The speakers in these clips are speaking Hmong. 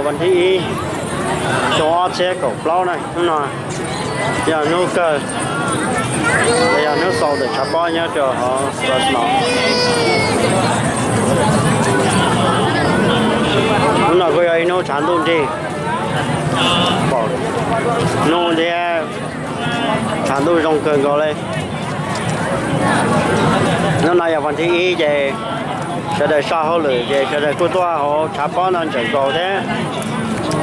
Thib ib, xyoo ob txhiab kaum plaub na, hnub no yog hnub kawg, yog hnub xaus ntawm tshav pob nyob rau hauv Fresno. Hnub no kuj yog ib hnub tshav ntuj nrig, pom nub thiab tshav ntuj zoo kawg nkaus li. Hnub no yog vas thib ib ces sawv daws so hauj lwm ces sawv daws kuj tuaj hauv tshav pob no ntseem nkaus thiab,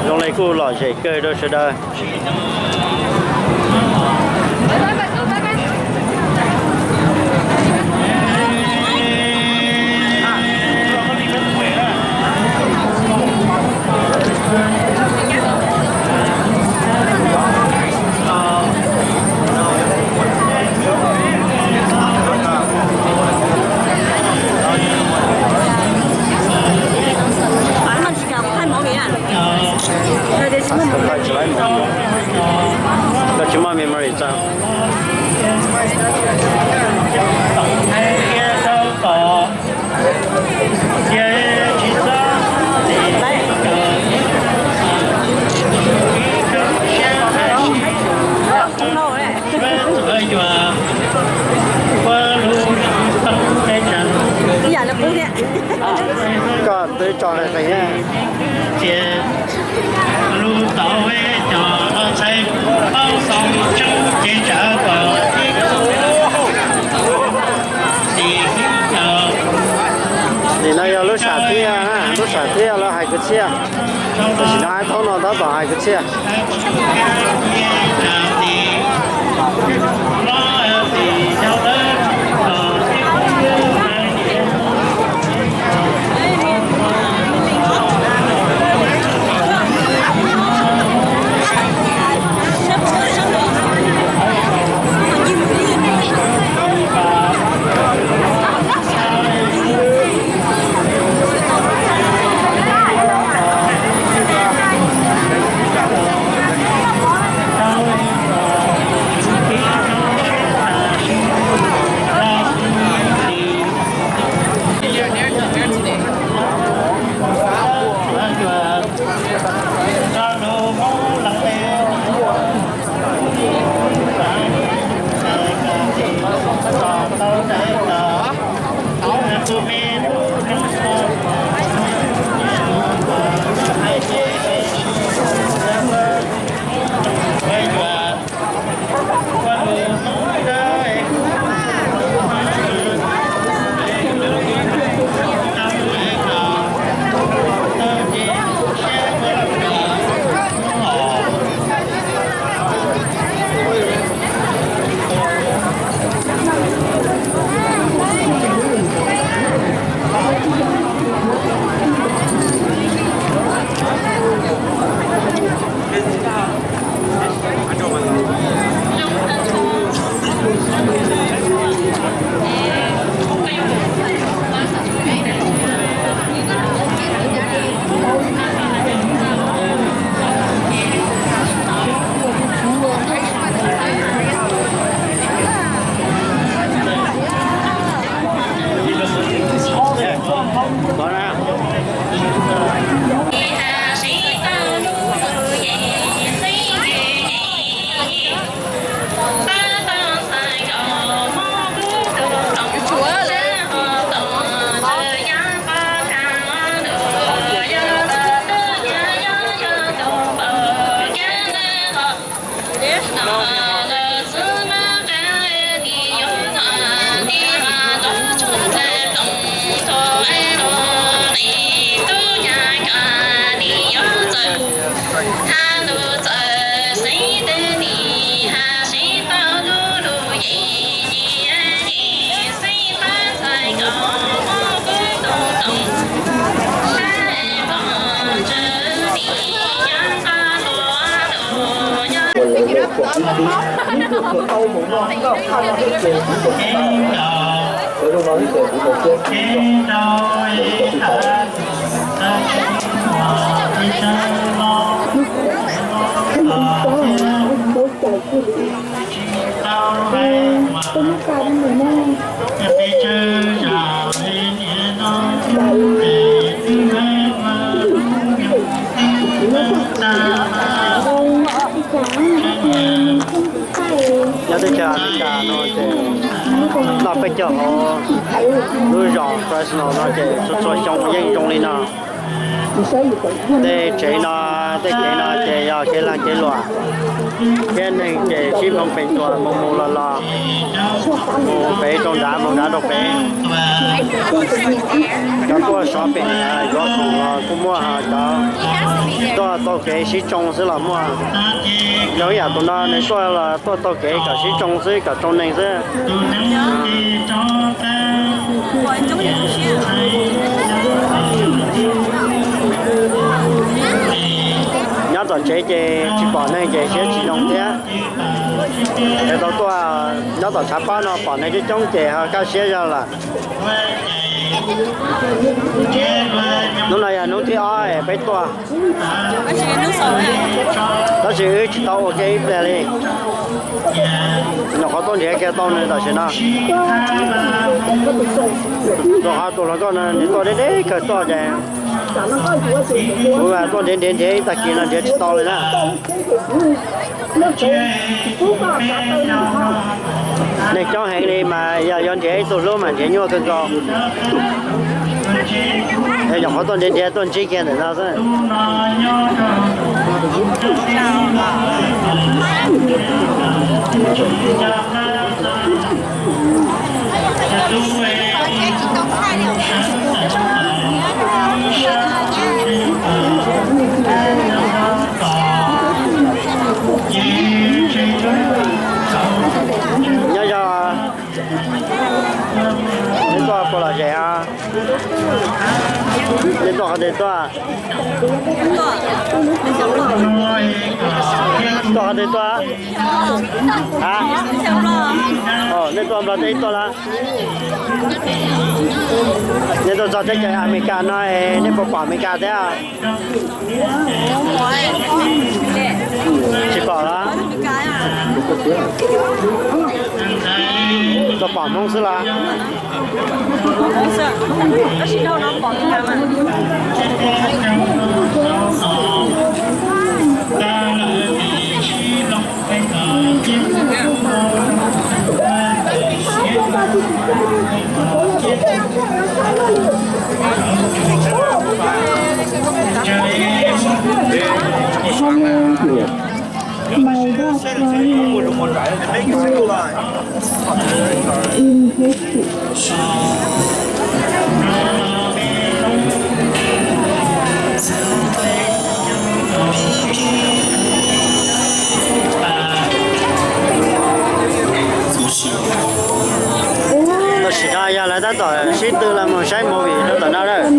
zoo li kuj lom zem kawg rau sawv daws. Koj tsis muaj memory txog. Koj twb tso qees qees na. Lub tau cov los txhais paub xoo tseeb ces tsawv kom nim no yog lub sam thiaj, lub sam thiaj lawv hais kwv txhiaj, tam sim no ib thaub no tab tom hais kwv txhiaj. No ces noj peb caug hauv lub zos Fresno no ces txhua txhua xyoo yeej zoo li no. Tej tsev no, tej kev no ces yog kev lag kev luam thiab neeg ces sib hloov pem tuas mus mus los los, mus pem rau nrad mus nrad rau pem. Cov tuaj sov pem yuav khoom los kuj muaj, cov tuaj taug kev sib tsoo xwb los muaj. Zoo ib yam tus no nws tuaj los tuaj taug kev kom sib tsoo xwb, kom tsoo neeg xwb. Nyob tom tsev ces tsis pom neeg ces siab tsis zoo thiab. Es tau tuaj nyob tom tshav pob no pom neeg coob coob ces ho kaj siab zog lawm. Hnub no yog hnub thib ob es peb tuaj, tab sis wb tsis tau ua ke ib pliag li. Nyuam qhuav tuaj nrhiav kiag tau nws tam sim no. Rau qhov tus hluas nkauj no nws tuaj deb deb kawg tuaj ces kuv tuaj nrhiav nrhiav nrhiav ib tag kis no nrhiav tsis tau li na. Neeg coob heev li mas yog yuav nrhiav ib tug hlub mas nrhiav nyuaj kawg nkaus. Es nyuam qhuav tuaj nrhiav nrhiav tuaj ntsib kiag ntawm no xwb. Nyob zoo, nej tuaj puas lom zem os? Nej tuaj qhov twg tuaj? Tuaj qhov twg tuaj? Ha? Nej tuaj Nplog teb tuaj lawm? Nej tuaj txog teb chaws Amelikas no es nej puas pom Amelikas thiab? Tsis pom los? Tuaj pom Hmoob xwb los? Tam sim no yog lawv tab tom sib tw los mus saib movie rau tom no lawm.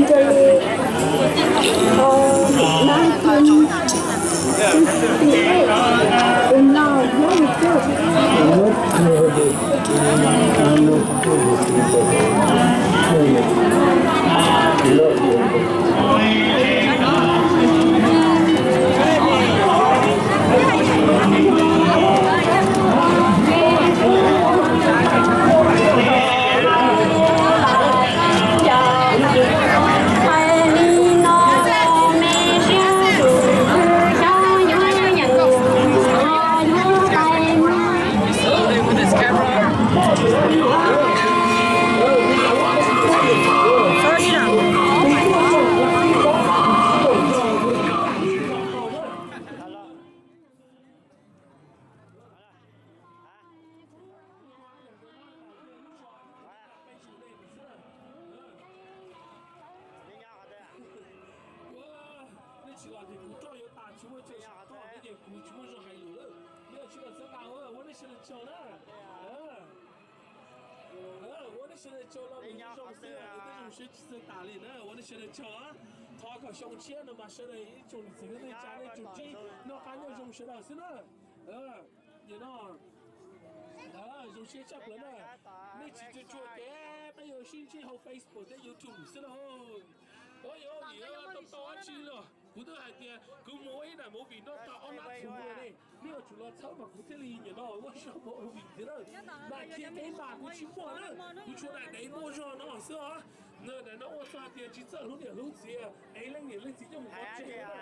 Nej tsis los ces kuv roj yuav tas, tsis muaj chaw sab toj thiab ces kuv tsis muaj zog hais lus lawm. Nej tsis los txhawb tas, ua nej sawv daws tsaug na. Ua nej sawv daws tsaug los nws zoo xwb, nws twb zoo siab tsis txawj tas li na, ua nej sawv daws tsaug. Thov kom xyoo tshiab no mas sawv daws ib tsoom niam txiv kwv tij neej tsa nej tsuas ntsib noj qab nyob zoo sawv daws xwb na. Nim no zoo siab tshaj plaws na. Nej tsis tsuag tsuag ces peb yuav sib ntsib hauv Facebook thiab YouTube xwb lauj. Ua yog vim tau tau dab tsi los kuv twb hais tias kuv mus ua ib daim movie no tau ob lab txhua mus ne. Nej yuav tsum los txhawb mas kuv thiaj li nim no ua zog mus ua movie thiab na. Daim khiav kev mas kuv tsis muaj na, kuv tshuav daim dev muaj zog no xwb os. Daim no ua txog tias tsis txawj hlub niam hlub txiv, ev leej niam leej txiv coj mus pov tseg na.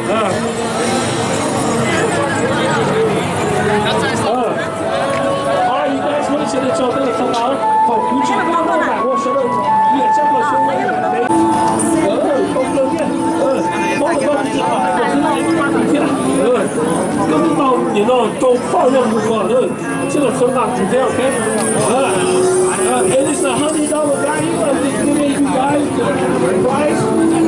All right, you guys, ua nej sawv daws tsaug, peb los txog ntua thaum kuv tsis muaj lub nram ua sawv daws liam tshaj plaws xyoo no. Koj tau niam no rau phauj yog mus kom lawm, tsis los txog nram kuv thiab, ok? It is a hundred dollar value, I'm just giving you guys the price,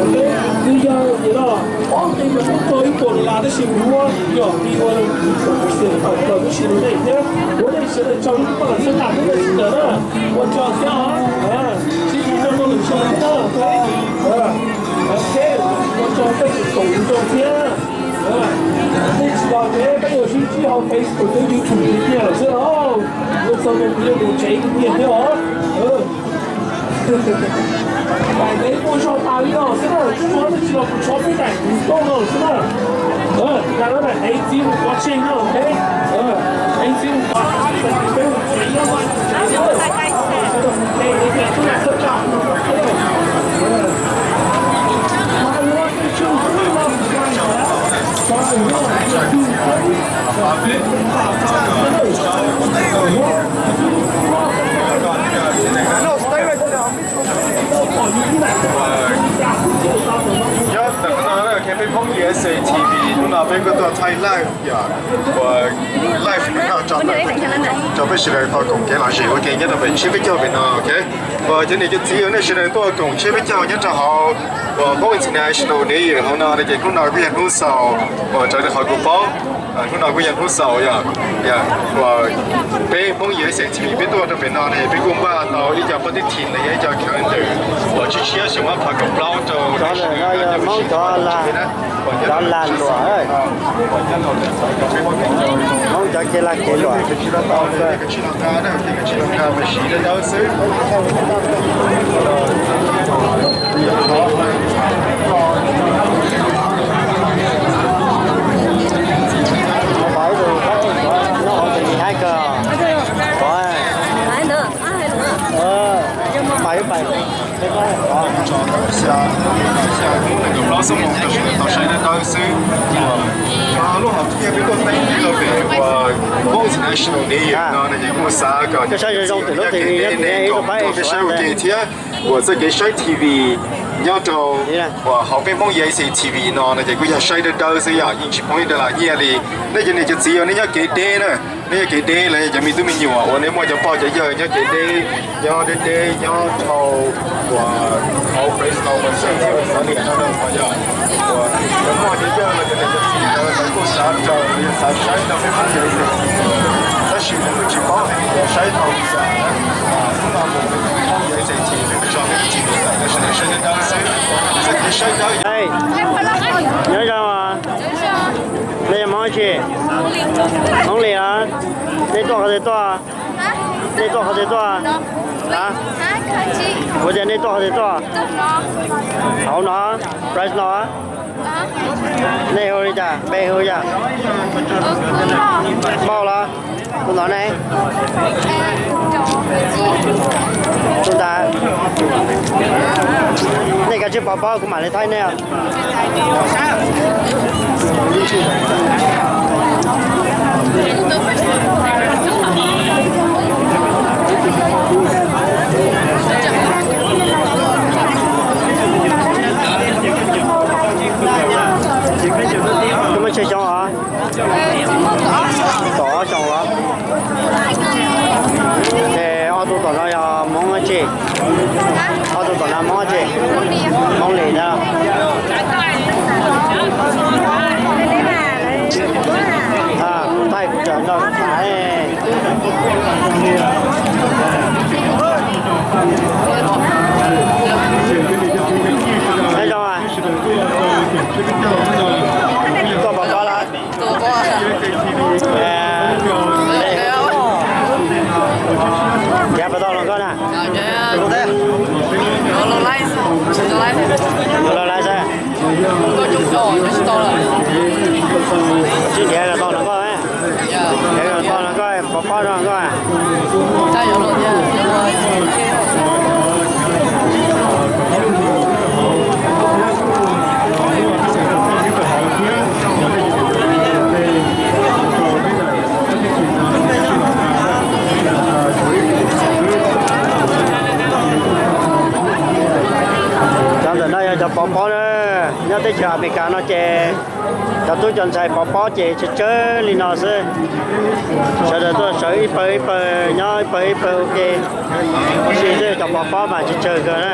ok? Nws yog niam no ob nqe mas tau txog ib puas dollar tab sis kuv muab yog ti ua rau kuv xwm thaum kawg tab sis rau nej thiab. Ua nej sawv daws tsaug, nej pab los txhawb nqa peb tau sawv daws na. Ua tsaug thiab os. Sib ntsib dua rau lwm zaus thiab na, ok? Ok, ua tsaug peb tseem koom ua tsaug thiab. Nej tsis los ces peb yuav sib ntsib hauv Facebook thiab YouTube tiag tiag lawm xwb os. Ua tsaug rau kuv yog tus tsev tiag tiag thiab os. Daim ntev muaj zog tas li no xwb na, tsuas yog nej tsis los kuv tso peb daim kuv toj no xwb na. Daim no daim ntev txiv mus pov tseg no, ok? Ntev txiv mus pov tseg, peb mus tsev no. Nyob ntawm no, peb Hmoob U S A T V hnub no peb kuj tuaj thaij live, uas live no tso tawm rau peb sawv daws tau koom kev lom zem ua ke nyob rau pem tshiab peb caug pem no, ok. Uas cov niam cov txiv uas nej sawv daws tuaj koom tshiab peb caug nyob rau hauv uas Hmoob International New Year hauv no no ces hnub no kuj yog hnub xaus uas raws li qhov kuv paub. Hnub no kuj yog hnub xaus yog, uas peb Hmoob U S A T V peb tuaj rau pem no ne peb kuj npaj tau ib co positive los yog ib co calendar uas tshiab tshiab xyoo ob phav kaum plaub rau Hmoob cov, cov lag luam, Hmoob cov kev lag kev luam. Plaub xuab moos rau sawv daws tau saib dawb dawb xwb. Lub hom phiaj peb tuaj teeb rau pem uas Hmoob International New Year no no ces kuj xav kom nyob kev deb ne kom tuaj peb saib ua ke thiab. Uas txoj kev saib T V nyob rau uas hauv peb Hmoob U S A T V no no ces kuj yog saib dawb dawb xwb yom, yeej tsis poob ib daim lam nyiaj li. Nej cov niam cov txiv uas nej nyob kev deb na, nej nyob kev deb los yog cov me tub me nyuam uas nej muaj cov pog cov yawg nyob kev deb, nyob deb deb nyob dhau uas hauv Fresno uas xeev thiab uas xav liam no no uas yog uas cov pog cov yawg los cov niam cov txiv ntawd lawv kuj xav raws los yog xav saib tau peb Hmoob U S A T V, tab sis lawv kuj tsis paub hais tias saib tau li cas na. Hnub no mus peb Hmoob U S A T V peb tso peb T V ntawm no sawv daws saib dawb dawb xwb, txoj kev saib dawb. Nyob zoo os. Nej yog Hmoob dab tsi? Hmoob Lis los? Nej tuaj qhov twg tuaj? Nej tuaj qhov twg tuaj? Kuv tias nej tuaj qhov twg tuaj? Hauv no, Fresno. Nej hu li cas? Npe hu li cas? Npauj los? Tus ntawd ne? Tus tas, nej kav tsij pov pob kuv mam li thaij nej. Koj muaj tsawg xyoo os? Tom ob xyoos los? Ces ob tug tom no yog Hmoob dab tsi? Ob tug tom no Hmoob dab tsi? Hmoob Lis ntag. Thaij kuv tawm nrog tham. Nyob zoo, koj pov pob los? Yav puas tau hluas nkauj na? Los laiv xwb. Tsis nrhiav kom tau hluas nkauj, nrhiav kom tau hluas nkauj pov pob rau nkauj. Cov ntawm no yog cov pov pob na. Nyob teb chaws Amelikas no ces cov tub cov ntxhais pov pob ces tsawg tsawg li no xwb. Sawv daws tuaj sawv ib pawg ib pawg, nyob ib pawg ib pawg ua ke ua si xwb, cov pov pob mas tsawg tsawg kawg na.